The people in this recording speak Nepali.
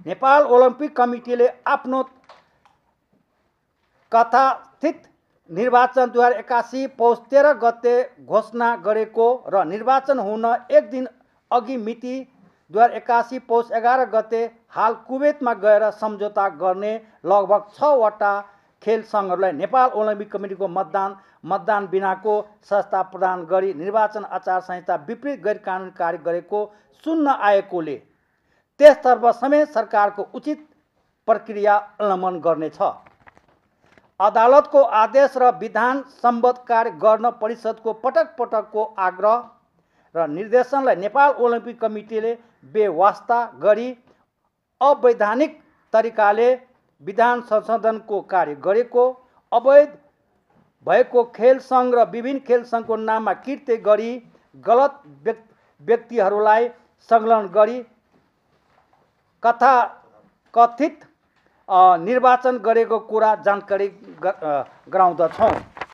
नेपाल ओलम्पिक कमिटीले आफ्नो कथाथित निर्वाचन 2081 पौष 13 गते घोषणा गरेको र निर्वाचन हुन एक दिन अघि मिति 2081 पौष 11 गते हाल कुवेतमा गएर सम्झौता गर्ने लगभग 6 वटा खेल सङ्घहरूलाई नेपाल ओलम्पिक कमिटीको मतदान बिनाको संस्था प्रदान गरी निर्वाचन आचार संहिता विपरीत गैर कानुनी कार्य गरेको सुन्न आएकोले त्यसतर्फ समेत सरकारको उचित प्रक्रिया अवलम्बन गर्नेछ। अदालतको आदेश र विधान सम्बद्ध कार्य गर्न परिषदको पटक पटकको आग्रह र निर्देशनलाई नेपाल ओलम्पिक कमिटीले बेवास्ता गरी अवैधानिक तरिकाले विधान संशोधनको कार्य गरेको, अवैध भएको खेल सङ्घ र विभिन्न खेल सङ्घको नाममा कृत्य गरी गलत व्यक्तिहरूलाई संलग्न गरी कथित निर्वाचन गरेको कुरा जानकारी गराउँदछौँ।